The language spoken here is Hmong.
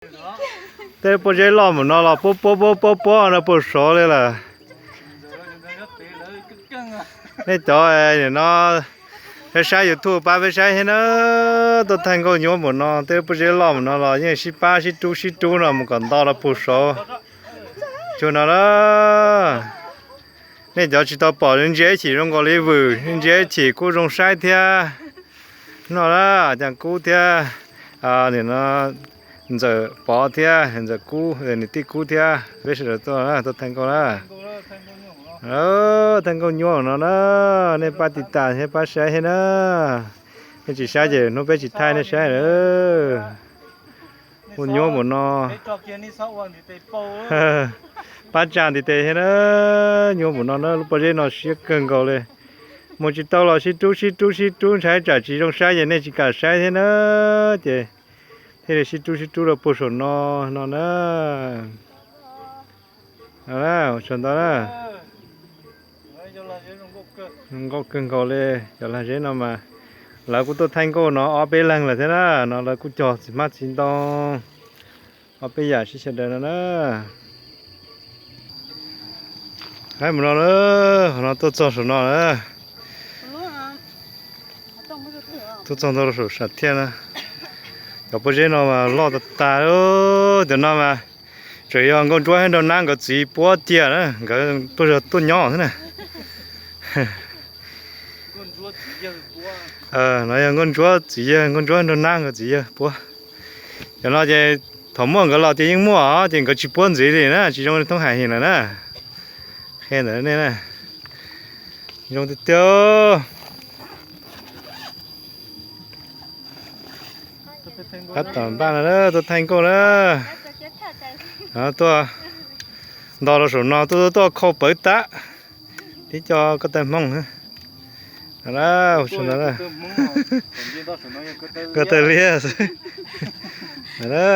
Tej pob zeb loj mus no los puab puab puab puab puab rau puag saud li lawm. Nej cov nim no saib YouTube pab peb saib thiab na. Tuaj thaij nkauj nyuaj mus no, tej pob zeb loj mus no los yeej sib pab sib rub sib rub no mus kom nto rau puag saud. Cuag no na. Nej cov tsis tau pom ntsia ib chim zoo nkaus li vwm, ntsia ib chim kuj zoo saib thiab. No na, Cam Kub thiab, nim no Ntxawm Pov thiab Ntxawm Kub, niam tij Kub thiab peb sawv daws tuaj, tuaj thaij nkauj na. Thaij nkauj nyuaj no na, nej pab tiv tas thiab pab saib thiab na. Nej tsis saib ces hnub peb tsis thaij nej saib lawm. Ua nyuaj mus no. Pab tsa ntiv tes thiab na, nyuaj mus no na, lub pob zeb no siab kawg nkaus li. Mus tsis tau los sib rub sib rub sib rub, ntshai tsam tsis zoo saib ces nej tsis kam saib thiab na, ces thiaj li sib rub sib rub rau puag saum no, no na. Ua tsaug ntau na. Zoo nkauj kawg nkaus li, cov lag zeb no mas lawv kuj tuaj thaij nkauj no ob peb leeg lawm thiab na, no lawv kuj cog txiv hmab txiv ntoo, ob peb yam sib sawv daws no na. Haib mus no na, qhov no tuaj txog saum no na. Tuaj txog ntau saum sam thiaj na. Cov pob zeb no mas loj tas tas, cov no mas tseem yog Nkauj Ntsuab thiab Nraug Nab nkawd txiv puab cia na, nkawd tuaj zog tuaj nyob xwb na. No yog Nkauj Ntsuab txiv yawg, Nkauj Ntsuab Nraug Nab nkawd txiv yawg puab. Cov no ces thaum muaj nkawd los ces yeej muaj os, ces nkawd tsis puab ntxiv li na, tsis zoo li thoob hais lawm na. Qhia ntawm nej na. Zoo tiag tiag. Pab tom npaj no tuaj thaij nkauj na. Tuaj nto rau saum no, tuaj tuaj khau pawv tab. Tib co ko taw Hmoob. Ko taw liab xwb na.